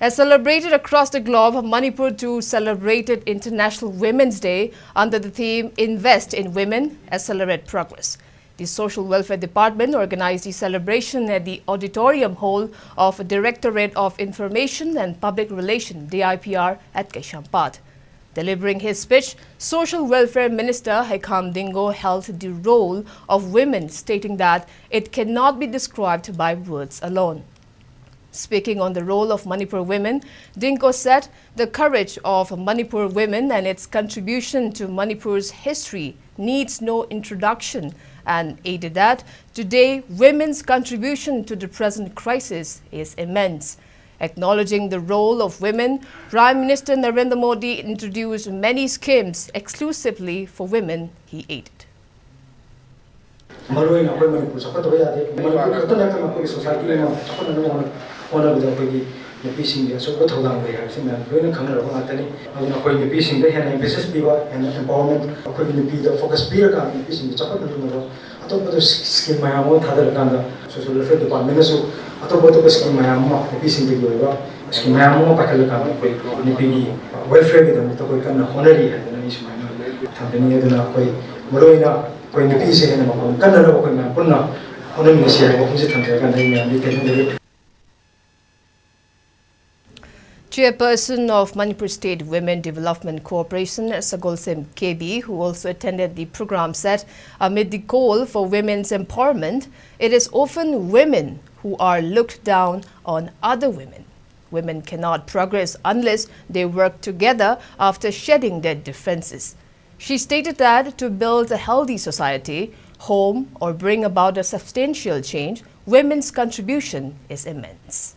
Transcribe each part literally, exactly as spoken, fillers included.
As celebrated across the globe, Manipur too celebrated International Women's Day under the theme Invest in Women, Accelerate Progress. The Social Welfare Department organized the celebration at the auditorium hall of Directorate of Information and Public Relation, D I P R, at Keshwpatna. Delivering his speech, Social Welfare Minister Heikham Dingo held the role of women, stating that it cannot be described by words alone. Speaking on the role of Manipur women, Dingo said the courage of Manipur women and its contribution to Manipur's history needs no introduction, and added that today women's contribution to the present crisis is immense. Acknowledging the role of women, Prime Minister Narendra Modi introduced many schemes exclusively for women, he added. ꯃꯔꯨ ꯑꯣꯏꯅ ꯑꯩꯈꯣꯏ ꯃꯅꯤꯄꯨꯔ ꯆꯥꯎꯈꯠꯇꯕ ꯌꯥꯗꯦ꯫ ꯃꯅꯤꯄꯨꯔ ꯈꯛꯇ ꯅꯠꯇꯅ ꯑꯩꯈꯣꯏꯒꯤ society ꯑꯃ ꯆꯥꯎꯈꯠꯅꯕ ꯍꯣꯠꯅꯕꯗ ꯑꯩꯈꯣꯏꯒꯤ ꯅꯨꯄꯤꯁꯤꯡꯒꯤ ꯑꯆꯧꯕ ꯊꯧꯗꯥꯡ ꯂꯩ ꯍꯥꯏꯕꯁꯤ ꯃꯌꯥꯝ ꯂꯣꯏꯅ ꯈꯪꯅꯔꯕ ꯉꯥꯛꯇꯅꯤ꯫ ꯑꯗꯨꯅ ꯑꯩꯈꯣꯏ ꯅꯨꯄꯤꯁꯤꯡꯗ ꯍꯦꯟꯅ emphasis ꯄꯤꯕ, ꯍꯦꯟꯅ empowerment, ꯑꯩꯈꯣꯏꯒꯤ ꯅꯨꯄꯤꯗ focus ꯄꯤꯔꯀꯥꯟꯗ ꯅꯨꯄꯤꯁꯤꯡꯒꯤ ꯆꯥꯎꯈꯠꯅꯅꯕ ꯑꯇꯣꯞꯄꯗ scheme ꯃꯌꯥꯝ ꯑꯃ ꯊꯥꯗꯔꯀꯥꯟꯗ social welfare departmentꯅꯁꯨ ꯑꯇꯣꯞ ꯑꯇꯣꯞꯄ scheme ꯃꯌꯥꯝ ꯑꯃ ꯅꯨꯄꯤꯁꯤꯡꯗꯒꯤ ꯑꯣꯏꯕ scheme ꯃꯌꯥꯝ ꯑꯃ ꯄꯥꯏꯈꯠꯂꯀꯥꯟꯗ ꯑꯩꯈꯣꯏ ꯅꯨꯄꯤꯒꯤ welfareꯒꯤꯗꯃꯛꯇ ꯑꯩꯈꯣꯏ ꯀꯟꯅ ꯍꯣꯠꯅꯔꯤ ꯍꯥꯏꯗꯅ ꯑꯩ ꯁꯨꯃꯥꯏꯅ ꯊꯝꯖꯅꯤꯡꯉꯤ꯫ ꯑꯗꯨꯅ ꯑꯩꯈꯣꯏ ꯃꯔꯨꯑꯣꯏꯅ ꯑꯩꯈꯣꯏ ꯅꯨꯄꯤꯁꯦ ꯍꯦꯟꯅ ꯃꯄꯥꯡꯒꯜ ꯀꯟꯅꯅꯕ ꯑꯩꯈꯣꯏ ꯃꯌꯥꯝ ꯄꯨꯟꯅ ꯍꯣꯠꯅꯃꯤꯟꯅꯁꯤ ꯍꯥꯏꯕ ꯋꯥꯐꯝꯁꯦ ꯊꯝꯖꯔꯀꯥꯟꯗ ꯑꯩ ꯃꯌꯥꯝꯗꯤ ꯇꯦꯟꯖꯔꯒꯦ꯫ Chairperson of Manipur State Women Development Corporation, Sagolsem K B, who also attended the program, said amid the call for women's empowerment, it is often women who are looked down on other women. Women cannot progress unless they work together after shedding their differences. She stated that to build a healthy society, home, or bring about a substantial change, women's contribution is immense.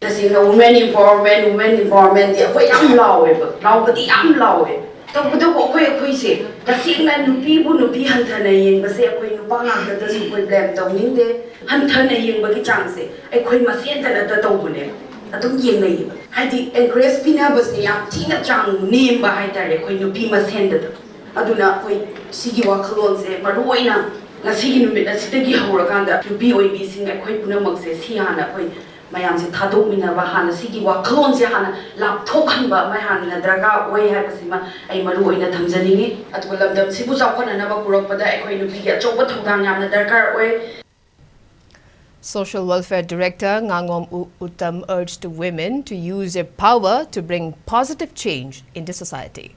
ꯇꯁꯦꯡꯅ women empowerment, women empowermentꯗꯤ ꯑꯩꯈꯣꯏ ꯌꯥꯝ ꯂꯥꯎꯋꯦꯕ, ꯂꯥꯎꯕꯗꯤ ꯌꯥꯝ ꯂꯥꯎꯋꯦ꯫ ꯇꯧꯕꯇꯕꯨ ꯑꯩꯈꯣꯏ ꯑꯩꯈꯣꯏꯁꯦ ꯇꯁꯦꯡꯅ ꯅꯨꯄꯤꯕꯨ ꯅꯨꯄꯤ ꯍꯟꯊꯅ ꯌꯦꯡꯕꯁꯦ ꯑꯩꯈꯣꯏ ꯅꯨꯄꯥ ꯉꯥꯛꯇꯗꯁꯨ ꯑꯩꯈꯣꯏ blame ꯇꯧꯅꯤꯡꯗꯦ꯫ ꯍꯟꯊꯅ ꯌꯦꯡꯕꯒꯤ ꯆꯥꯡꯁꯦ ꯑꯩꯈꯣꯏ ꯃꯁꯦꯟꯗꯅꯇ ꯇꯧꯕꯅꯦꯕ꯫ ꯑꯗꯨꯝ ꯌꯦꯡꯅꯩꯌꯦꯕ꯫ ꯍꯥꯏꯗꯤ encourage ꯄꯤꯅꯕꯁꯦ ꯌꯥꯝ ꯊꯤꯅ ꯆꯥꯡ ꯅꯦꯝꯕ ꯍꯥꯏꯇꯥꯔꯦ ꯑꯩꯈꯣꯏ ꯅꯨꯄꯤ ꯃꯁꯦꯟꯗꯗ꯫ ꯑꯗꯨꯅ ꯑꯩꯈꯣꯏ ꯁꯤꯒꯤ ꯋꯥꯈꯜꯂꯣꯟꯁꯦ ꯃꯔꯨ ꯑꯣꯏꯅ ꯉꯁꯤꯒꯤ ꯅꯨꯃꯤꯠ ꯑꯁꯤꯗꯒꯤ ꯍꯧꯔꯀꯥꯟꯗ ꯅꯨꯄꯤ ꯑꯣꯏꯕꯤꯁꯤꯡ ꯑꯩꯈꯣꯏ ꯄꯨꯝꯅꯃꯛꯁꯦ ꯁꯤ ꯍꯥꯟꯅ ꯑꯩꯈꯣꯏ ꯃꯌꯥꯝꯁꯦ ꯊꯥꯗꯣꯛꯃꯤꯟꯅꯕ, ꯍꯥꯟꯅ ꯁꯤꯒꯤ ꯋꯥꯈꯜꯂꯣꯟꯁꯦ ꯍꯥꯟꯅ ꯂꯥꯞꯊꯣꯛꯍꯟꯕ ꯑꯃ ꯍꯥꯟꯅ ꯗꯔꯀꯥꯔ ꯑꯣꯏ ꯍꯥꯏꯕꯁꯤꯃ ꯑꯩ ꯃꯔꯨ ꯑꯣꯏꯅ ꯊꯝꯖꯅꯤꯡꯉꯤ꯫ ꯑꯗꯨꯒ ꯂꯝꯗꯝꯁꯤꯕꯨ ꯆꯥꯎꯈꯠꯅꯅꯕ ꯄꯨꯔꯛꯄꯗ ꯑꯩꯈꯣꯏ ꯅꯨꯄꯤꯒꯤ ꯑꯆꯧꯕ ꯊꯧꯗꯥꯡ ꯌꯥꯝꯅ ꯗꯔꯀꯥꯔ ꯑꯣꯏ꯫ Social Welfare Director Ngangom U- Uttam urged women to use their power to bring positive change in the society.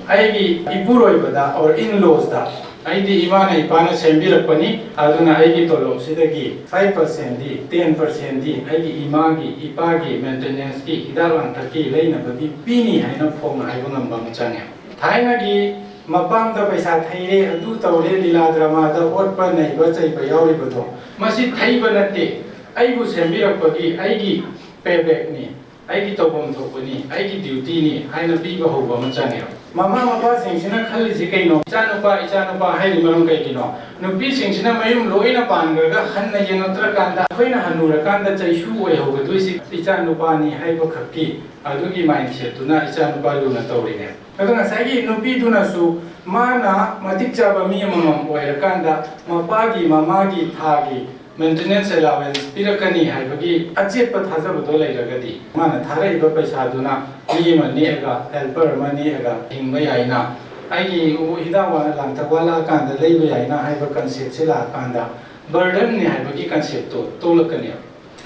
ꯑꯩꯒꯤ ꯏꯄꯨꯔꯣꯏꯕꯗ or in-lawsꯗ ꯑꯩꯗꯤ ꯏꯃꯥꯅ ꯏꯄꯥꯅ ꯁꯦꯝꯕꯤꯔꯛꯄꯅꯤ꯫ ꯑꯗꯨꯅ ꯑꯩꯒꯤ ꯇꯣꯂꯣꯞꯁꯤꯗꯒꯤ five percentꯗꯤ, ten percentꯗꯤ ꯑꯩꯒꯤ ꯏꯃꯥꯒꯤ ꯏꯄꯥꯒꯤ maintenanceꯀꯤ ꯍꯤꯗꯥꯛ ꯂꯥꯡꯊꯛꯀꯤ ꯂꯩꯅꯕꯒꯤ ꯄꯤꯅꯤ ꯍꯥꯏꯅ ꯐꯣꯡꯅ ꯍꯥꯏꯕ ꯉꯝꯕ ꯑꯃ ꯆꯪꯉꯦ꯫ ꯊꯥꯏꯅꯒꯤ ꯃꯄꯥꯝꯗ ꯄꯩꯁꯥ ꯊꯩꯔꯦ, ꯑꯗꯨ ꯇꯧꯔꯦ, ꯂꯤꯂꯥ dramaꯗ ꯑꯣꯠꯄ ꯅꯩꯕ ꯆꯩꯕ ꯌꯥꯎꯔꯤꯕꯗꯣ, ꯃꯁꯤ ꯊꯩꯕ ꯅꯠꯇꯦ꯫ ꯑꯩꯕꯨ ꯁꯦꯝꯕꯤꯔꯛꯄꯒꯤ ꯑꯩꯒꯤ paybackꯅꯤ꯫ ꯑꯩꯒꯤ ꯇꯧꯐꯝ ꯊꯣꯛꯄꯅꯤ, ꯑꯩꯒꯤ dutyꯅꯤ ꯍꯥꯏꯅ ꯄꯤꯕ ꯍꯧꯕ ꯑꯃ ꯆꯪꯉꯦꯕ꯫ ꯃꯃꯥ ꯃꯄꯥꯁꯤꯡꯁꯤꯅ ꯈꯜꯂꯤꯁꯤ ꯀꯩꯅꯣ? "ꯏꯆꯥꯅꯨꯄꯥ, ꯏꯆꯥꯅꯨꯄꯥ" ꯍꯥꯏꯔꯤ ꯃꯔꯝ ꯀꯩꯒꯤꯅꯣ? ꯅꯨꯄꯤꯁꯤꯡꯁꯤꯅ ꯃꯌꯨꯝ ꯂꯣꯏꯅ ꯄꯥꯟꯈ꯭ꯔꯒ ꯍꯟꯅ ꯌꯦꯡꯉꯛꯇ꯭ꯔꯀꯥꯟꯗ ꯑꯩꯈꯣꯏꯅ ꯍꯟꯅꯨꯔꯀꯥꯟꯗ ꯆꯩꯁꯨ ꯑꯣꯏꯍꯧꯒꯗꯣꯏꯁꯤ ꯏꯆꯥꯅꯨꯄꯥꯅꯤ ꯍꯥꯏꯕ ꯈꯛꯀꯤ ꯑꯗꯨꯒꯤ mindsetꯇꯨꯅ ꯏꯆꯥꯅꯨꯄꯥ ꯂꯨꯅ ꯇꯧꯔꯤꯅꯦ꯫ ꯑꯗꯣ ꯉꯁꯥꯏꯒꯤ ꯅꯨꯄꯤꯗꯨꯅꯁꯨ ꯃꯥꯅ ꯃꯇꯤꯛ ꯆꯥꯕ ꯃꯤ ꯑꯃꯃꯝ ꯑꯣꯏꯔꯀꯥꯟꯗ ꯃꯄꯥꯒꯤ ꯃꯃꯥꯒꯤ ꯊꯥꯒꯤ maintenance allowance ꯄꯤꯔꯛꯀꯅꯤ ꯍꯥꯏꯕꯒꯤ ꯑꯆꯦꯠꯄ ꯊꯥꯖꯕꯗꯣ ꯂꯩꯔꯒꯗꯤ, ꯃꯥꯅ ꯊꯥꯔꯛꯏꯕ ꯄꯩꯁꯥꯗꯨꯅ ꯃꯤ ꯑꯃ ꯅꯦꯛꯑꯒ, helper ꯑꯃ ꯅꯦꯛꯑꯒ ꯍꯤꯡꯕ ꯌꯥꯏꯅ, ꯑꯩꯒꯤ ꯍꯤꯗꯥꯛ ꯋꯥ-, ꯂꯥꯡꯊꯛ ꯋꯥꯠꯂꯛꯑꯀꯥꯟꯗ ꯂꯩꯕ ꯌꯥꯏꯅ ꯍꯥꯏꯕ conceptꯁꯦ ꯂꯥꯛꯑꯀꯥꯟꯗ, burdenꯅꯤ ꯍꯥꯏꯕꯒꯤ conceptꯇꯣ ꯇꯣꯛꯂꯛꯀꯅꯦꯕ꯫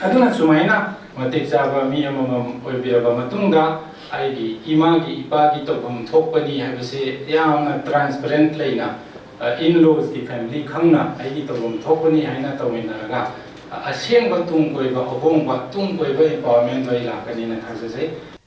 ꯑꯗꯨꯅ ꯁꯨꯃꯥꯏꯅ ꯃꯇꯤꯛ ꯆꯥꯕ ꯃꯤ ꯑꯃꯃꯝ ꯑꯣꯏꯕꯤꯔꯕ ꯃꯇꯨꯡꯗ, ꯑꯩꯒꯤ ꯏꯃꯥꯒꯤ ꯏꯄꯥꯒꯤ ꯇꯧꯐꯝ ꯊꯣꯛꯄꯅꯤ ꯍꯥꯏꯕꯁꯦ ꯌꯥꯝꯅ transparent ꯂꯩꯅ, ꯑ, in-lawsꯀꯤ family ꯈꯪꯅ ꯑꯩꯒꯤ ꯇꯧꯐꯝ ꯊꯣꯛꯄꯅꯤ ꯍꯥꯏꯅ ꯇꯧꯃꯤꯟꯅꯔꯒ, ꯑ, ꯑꯁꯦꯡꯕ ꯇꯨꯡ ꯀꯣꯏꯕ ꯑꯍꯣꯡꯕ, ꯇꯨꯡ ꯀꯣꯏꯕ empowermentꯗꯣ ꯑꯩ ꯂꯥꯛꯀꯅꯤꯅ ꯊꯥꯖꯖꯩ꯫